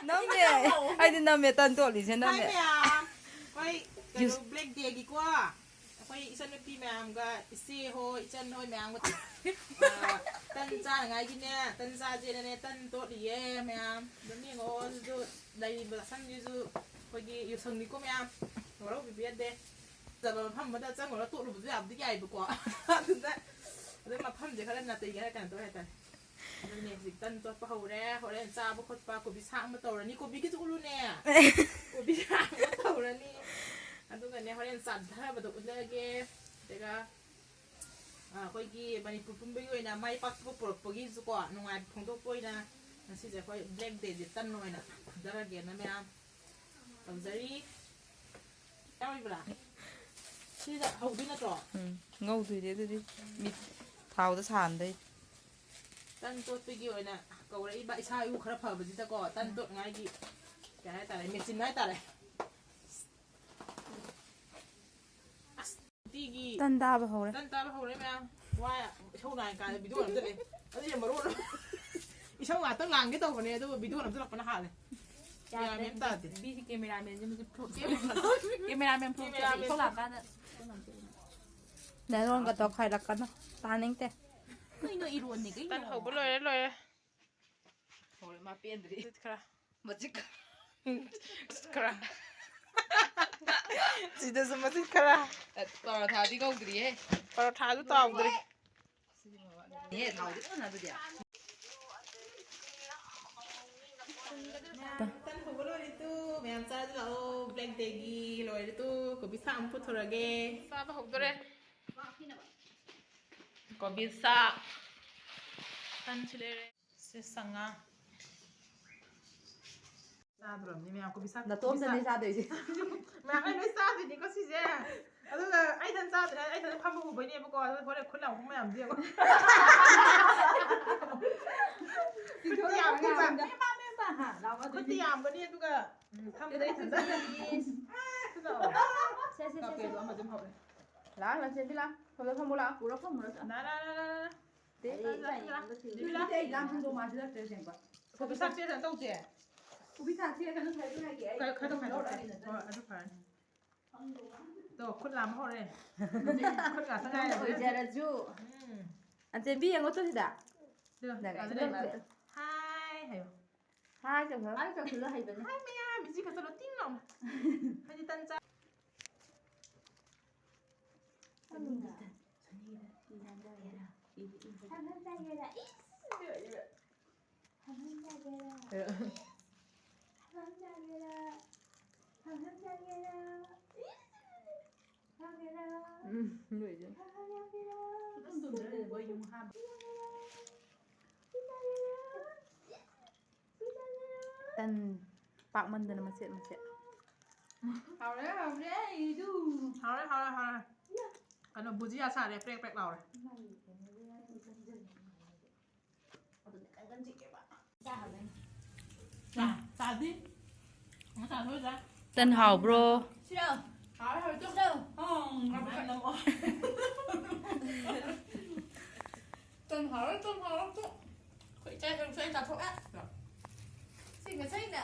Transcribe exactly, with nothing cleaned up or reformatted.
ꯅꯝꯃꯦ꯫ ꯑꯩꯗꯤ ꯅꯝꯃꯦ, ꯇꯟ ꯇꯣꯠꯂꯤꯁꯦ ꯅꯝꯃꯦ꯫ ꯃꯌꯥꯝ, ꯑꯩꯈꯣꯏ ꯀꯩꯅꯣ, ꯌꯨꯁ- ꯕ꯭ꯂꯦꯛ ꯗꯦꯒꯤꯀꯣ, ꯑꯩꯈꯣꯏ ꯏꯆꯟꯅꯨꯄꯤ ꯃꯌꯥꯝꯒ, ꯏꯆꯦ ꯍꯣꯏ, ꯏꯆꯟ ꯍꯣꯏ ꯃꯌꯥꯝꯒ, ꯑ, ꯇꯟ ꯆꯥꯅꯉꯥꯏꯒꯤꯅꯦ, ꯇꯟ ꯆꯥꯁꯦꯅꯅꯦ, ꯇꯟ ꯇꯣꯠꯂꯤꯌꯦ ꯃꯌꯥꯝ꯫ ꯑꯗꯨꯝ ꯌꯦꯡꯉꯣ, ꯑꯗꯨꯁꯨ ꯂꯩꯔꯤꯕ ꯁꯝꯁꯤꯁꯨ ꯑꯩꯈꯣꯏꯒꯤ ꯌꯥꯎꯁꯪꯅꯤꯀꯣ ꯃꯌꯥꯝ, ꯋꯥꯔꯧꯕꯤꯕ ꯌꯥꯗꯦ꯫ ꯐꯖꯕ ꯃꯐꯝ ꯑꯃꯗ ꯆꯪꯉꯨꯔ ꯇꯣꯠꯂꯨꯕꯁꯨ ꯌꯥꯕꯨꯗꯤ ꯌꯥꯏꯕꯀꯣ꯫ ꯑꯗꯨꯗ ꯑꯗꯨꯝ ꯃꯐꯝꯁꯦ ꯈꯔ ꯅꯥꯇꯩ ꯈꯔ ꯀꯩꯅꯣ ꯇꯧꯋꯦ ꯍꯥꯏꯇꯥꯔꯦ꯫ ꯑꯗꯨꯅꯦ ꯍꯧꯖꯤꯛ ꯇꯟ ꯇꯣꯠꯄ ꯍꯧꯔꯦ꯫ ꯍꯣꯔꯦꯟ ꯆꯥꯕ ꯈꯣꯠꯄ ꯀꯣꯕꯤ ꯁꯥꯛ ꯑꯃ ꯇꯧꯔꯅꯤ꯫ ꯀꯣꯕꯤꯒꯤꯁꯨ ꯎꯠꯂꯨꯅꯦ꯫ ꯀꯣꯕꯤ ꯁꯥꯛ ꯑꯃ ꯇꯧꯔꯅꯤ꯫ ꯑꯗꯨꯒꯅꯦ ꯍꯣꯔꯦꯟ ꯆꯥꯊꯕꯗꯣ ꯎꯠꯂꯒꯦ꯫ ꯑꯗꯨꯒ, ꯑ, ꯑꯩꯈꯣꯏꯒꯤ ꯃꯅꯤꯄꯨꯔ ꯄꯨꯝꯕꯒꯤ ꯑꯣꯏꯅ ꯃꯥꯏ ꯄꯥꯛꯄ ꯄꯨꯔꯛꯄꯒꯤꯁꯨꯀꯣ, ꯅꯨꯡꯉꯥꯏꯕ ꯐꯣꯡꯗꯣꯛꯄ ꯑꯣꯏꯅ ꯉꯁꯤꯁꯦ ꯑꯩꯈꯣꯏ ꯕ꯭ꯂꯦꯛ ꯗꯦꯁꯦ ꯇꯟ ꯑꯣꯏꯅ ꯐꯨꯊꯔꯒꯦꯅ ꯃꯌꯥꯝ ꯇꯧꯖꯔꯤ꯫ ꯌꯥꯎꯔꯤꯕ꯭ꯔꯥ? ꯁꯤꯗ ꯍꯧꯗꯣꯏ ꯅꯠꯇ꯭ꯔꯣ? ꯎꯝ, ꯉꯧꯗꯣꯏꯅꯦ ꯑꯗꯨꯗꯤ꯫ ꯃꯤꯠ ꯊꯥꯎꯗ ꯁꯥꯍꯟꯗꯣꯏ꯫ ꯇꯟ ꯇꯣꯠꯄꯒꯤ ꯑꯣꯏꯅ ꯀꯧꯔꯛꯏꯕ, ꯏꯁꯥ ꯏꯎ ꯈꯔ ꯐꯕꯁꯤꯗꯀꯣ, ꯇꯟ ꯇꯣꯠꯉꯥꯏꯒꯤ ꯀꯩ ꯍꯥꯏꯇꯥꯔꯦ, ꯃꯦꯆꯤꯟ ꯍꯥꯏꯇꯥꯔꯦ꯫ ꯑꯁ, ꯅꯨꯡꯇꯤꯒꯤ ꯇꯟ ꯇꯥꯕ ꯍꯧꯔꯦ꯫ ꯇꯟ ꯇꯥꯕ ꯍꯧꯔꯦ ꯃꯌꯥꯝ꯫ ꯋꯥ ꯏꯁꯧ ꯂꯥꯡꯉꯤ ꯀꯥꯟꯗ ꯚꯤꯗꯤꯑꯣ ꯅꯝꯁꯤꯜꯂꯛꯑꯦ꯫ ꯑꯗꯨꯅ ꯃꯔꯣꯜ ꯑꯃ꯫ ꯏꯁꯧ ꯉꯥꯛꯇ ꯂꯥꯡꯒꯦ ꯇꯧꯕꯅꯦ, ꯑꯗꯨꯕꯨ ꯚꯤꯗꯤꯑꯣ ꯅꯝꯁꯤꯜꯂꯛꯄꯅ ꯍꯥꯜꯂꯦ꯫ ꯌꯥꯗ꯭ꯔꯦ, ꯒ꯭ꯌꯥꯟ ꯃꯦꯟ ꯇꯥꯗꯦ꯫ ꯕꯤꯁꯤ ꯀꯦꯃꯦꯔꯥꯃꯦꯟꯁꯦ ꯃꯁꯤ ꯐ꯭ꯂꯣꯞ꯫ ꯀꯦꯃꯦꯔꯥꯃꯦꯟ ꯐ꯭ꯂꯣꯞ ꯀꯦꯃꯦꯔꯥꯃꯦꯟ ꯆꯠꯂꯦ, ꯏꯁꯧ ꯂꯥꯡꯉꯀꯥꯟꯗ꯫ ꯅꯦꯔꯣꯟꯒ ꯇꯧꯈꯥꯏꯔꯛꯀꯅꯨ, ꯇꯥꯅꯤꯡꯗꯦ꯫ ꯀꯩꯅꯣ ꯏꯔꯣꯟꯅꯤ ꯀꯩꯅꯣ? ꯇꯟ ꯍꯧꯕ ꯂꯣꯏꯔꯦ, ꯂꯣꯏꯔꯦ꯫ ꯍꯧꯔꯦ, ꯃꯥ ꯄꯦꯟꯗ꯭ꯔꯤ꯫ ꯈꯔ꯫ ꯃꯆꯤꯠ ꯈꯔ꯫ ꯁꯤꯗꯁꯨ ꯃꯆꯤꯠ ꯈꯔ꯫ ꯄꯔꯣꯊꯥꯗꯤ ꯀꯧꯗ꯭ꯔꯤꯌꯦ꯫ ꯄꯔꯣꯊꯥꯁꯨ ꯇꯥꯎꯗ꯭ꯔꯤ꯫ ꯅꯦ, ꯊꯥꯎꯗꯤ ꯐꯖꯅ ꯑꯗꯨꯗꯤ꯫ ꯇꯟ ꯍꯧꯕ ꯂꯣꯏꯔꯦ ꯇꯨ, ꯃꯌꯥꯝ ꯆꯥꯁꯤ ꯂꯥꯛꯑꯣ꯫ ꯕ꯭ꯂꯦꯛ ꯗꯦꯒꯤ ꯂꯣꯏꯔꯦ ꯇꯨ, ꯀꯣꯕꯤ ꯁꯥꯛ ꯑꯃ ꯄꯨꯊꯣꯔꯛꯑꯒꯦ꯫ ꯆꯥꯕ ꯍꯧꯗꯣꯔꯦ꯫ ꯀꯣꯕꯤ ꯁꯥꯛ꯫ ꯇꯟꯁꯨ ꯂꯩꯔꯦ꯫ ꯁꯦ ꯁꯉꯥ꯫ ꯆꯥꯗ꯭ꯔꯣꯕꯅꯤ ꯃꯌꯥꯝ ꯀꯣꯕꯤ ꯁꯥꯛ, ꯅꯇꯣꯝꯇꯅꯦ ꯀꯣꯕꯤ ꯁꯥꯛ꯫ ꯆꯥꯗꯣꯏꯁꯦ꯫ ꯃꯌꯥꯝ ꯑꯩ ꯂꯣꯏ ꯆꯥꯗꯣꯏꯅꯤꯀꯣ ꯁꯤꯁꯦ꯫ ꯑꯗꯨꯒ ꯑꯩ ꯏꯊꯟ ꯆꯥꯗ꯭ꯔꯦ, ꯑꯩ ꯏꯊꯟ ꯐꯝꯕ ꯎꯕꯩꯅꯦꯕꯀꯣ꯫ ꯑꯗꯨ ꯍꯣꯔꯦꯟ ꯈꯨꯠ ꯂꯥꯎꯕ ꯃꯌꯥꯝꯗꯤ ꯌꯦꯡꯉꯣ꯫ ꯈꯨꯠꯇꯤ ꯌꯥꯝꯒꯅꯤ꯫ ꯃꯦꯝꯕ, ꯃꯦꯝꯕ, ꯍꯥ, ꯂꯥꯎꯕ ꯈꯨꯠꯇꯤ ꯑꯗꯨꯗꯤ꯫ ꯌꯥꯝꯒꯅꯤ ꯑꯗꯨꯒ, ꯎꯝ, ꯐꯝꯕꯗ ꯏꯊꯟ ꯆꯥꯗꯣꯏꯅꯤ꯫ ꯁꯦ, ꯁꯦ, ꯁꯦ, ꯀꯥꯐꯦꯗꯣ ꯁꯦ꯫ ꯑꯃ ꯑꯗꯨꯝ ꯍꯧꯔꯦ꯫ ꯂꯥꯛꯑꯣ, ꯂꯥꯛꯑꯣ, ꯆꯦ ꯕꯤꯂꯥ꯫ ꯐꯝꯃꯣ, ꯐꯝꯃꯣ, ꯂꯥꯛꯑꯣ꯫ ꯄꯨꯔꯥ ꯐꯝꯃꯨꯔꯣ, ꯆꯦ꯫ ꯂꯥ, ꯂꯥ, ꯂꯥ, ꯂꯥ, ꯂꯥ꯫ ꯆꯦ ꯕꯤꯂꯥ꯫ ꯑꯩ ꯏꯟꯖꯥꯡ ꯊꯣꯡꯗꯣ ꯃꯥꯟꯁꯤꯜꯂꯛꯇ꯭ꯔꯦ ꯑꯁꯦꯡꯕ꯫ ꯀꯣꯕꯤ ꯁꯥꯛꯁꯦ ꯀꯩꯅꯣ ꯇꯧꯁꯦ꯫ ꯀꯣꯕꯤ ꯊꯥꯛꯁꯤꯔ ꯀꯩꯅꯣ ꯊꯥꯛꯁꯤꯔ ꯍꯥꯏꯒꯦ ꯑꯩ꯫ ꯈꯔ ꯈꯔ ꯇꯣꯡꯍꯜꯂꯣ, ꯂꯧꯔꯛꯑꯒꯦ ꯅꯠꯇ꯭ꯔꯗꯤ꯫ ꯍꯣꯏ, ꯑꯗꯨ ꯐꯔꯅꯤ꯫ ꯇꯣ, ꯈꯨꯠ ꯂꯥꯝꯕ ꯍꯧꯔꯦ꯫ ꯈꯨꯠ ꯉꯥꯛꯇ ꯉꯥꯏꯔꯦ꯫ ꯑꯣꯏꯖꯔꯁꯨ꯫ ꯎꯝ꯫ ꯑꯟꯖꯦꯟꯕꯤ, ꯌꯦꯡꯉꯣ ꯇꯨ ꯁꯤꯗ꯫ ꯑꯗꯨ, ꯅꯪ ꯑꯗꯨ ꯑꯗꯨ ꯂꯩꯕ꯫ ꯅꯠꯇꯦ꯫ ꯍꯥꯏ ꯍꯥꯏꯌꯣ꯫ ꯍꯥꯏ ꯀꯩꯅꯣ? ꯍꯥꯏ ꯀꯩꯅꯣ ꯍꯩꯕꯅꯦ꯫ ꯍꯥꯏ ꯃꯌꯥꯝ, ꯏꯆꯦ ꯈꯛꯇ ꯂꯣ ꯇꯤꯡ ꯂꯥꯎꯅ꯫ ꯍꯥꯏꯗꯤ ꯇꯟ ꯆꯥ-, ꯁꯅꯤꯗ, ꯁꯅꯤꯗ, ꯁꯅꯤꯗ, ꯁꯅꯤꯗ, ꯁꯅꯤꯗ꯫ ꯁꯝꯁꯝ ꯆꯥꯒꯦꯔꯥ? ꯏꯁ! ꯁꯝꯁꯝ ꯆꯥꯒꯦꯔꯥ? ꯁꯝꯁꯝ ꯆꯥꯒꯦꯔꯥ? ꯁꯝꯁꯝ ꯆꯥꯒꯦꯔꯥ? ꯏꯁ! ꯆꯥꯒꯦꯔꯥ? ꯎꯝ, ꯂꯣꯏꯗꯣꯏꯅꯦ꯫ ꯁꯝꯁꯝ ꯆꯥꯒꯦꯔꯥ? ꯑꯗꯨꯝ ꯇꯨꯝꯗ꯭ꯔ ꯂꯩꯔꯦ, ꯃꯣꯏ ꯌꯨꯝ ꯍꯥꯟꯕ꯫ ꯆꯥꯒꯦꯔꯥ? ꯆꯥꯒꯦꯔꯥ? ꯇꯟ ꯄꯥꯛꯃꯟꯗꯅ ꯃꯆꯦꯠ ꯃꯆꯦꯠ꯫ ꯍꯥꯎꯔꯦ, ꯍꯥꯎꯔꯦ, ꯑꯩꯗꯨ꯫ ꯍꯥꯎꯔꯦ, ꯍꯥꯎꯔꯦ, ꯍꯥꯎꯔꯦ꯫ ꯀꯩꯅꯣ, ꯕꯨꯖꯤꯌꯥ ꯁꯥꯔꯦ, ꯄ꯭ꯔꯦꯛ ꯄ꯭ꯔꯦꯛ ꯂꯥꯎꯔꯦ꯫ ꯑꯗꯨꯅꯦ ꯀꯟ ꯀꯟ ꯆꯤꯛꯑꯦꯕ꯫ ꯆꯥ, ꯆꯥꯗꯤ? ꯉꯁꯥꯏ ꯊꯣꯏ ꯆꯥ꯫ ꯇꯟ ꯍꯥꯎꯕ꯭ꯔꯣ? ꯁꯤꯔꯣ? ꯍꯥꯎꯔꯦ, ꯍꯥꯎꯔꯦ, ꯆꯥ꯫ ꯁꯤꯔꯣ? ꯑꯪ, ꯉꯥ ꯄꯨꯡꯀꯛ ꯅꯝꯃꯣ꯫ ꯇꯟ ꯍꯥꯎꯔꯦ, ꯇꯟ ꯍꯥꯎꯔꯦ, ꯇꯟ꯫ ꯑꯩꯈꯣꯏ ꯏꯆꯥ ꯏꯕꯦꯝꯃꯁꯨ ꯑꯩ ꯆꯥꯊꯣꯛꯑꯦ꯫ ꯁꯤ ꯉꯁꯥꯏꯅ꯫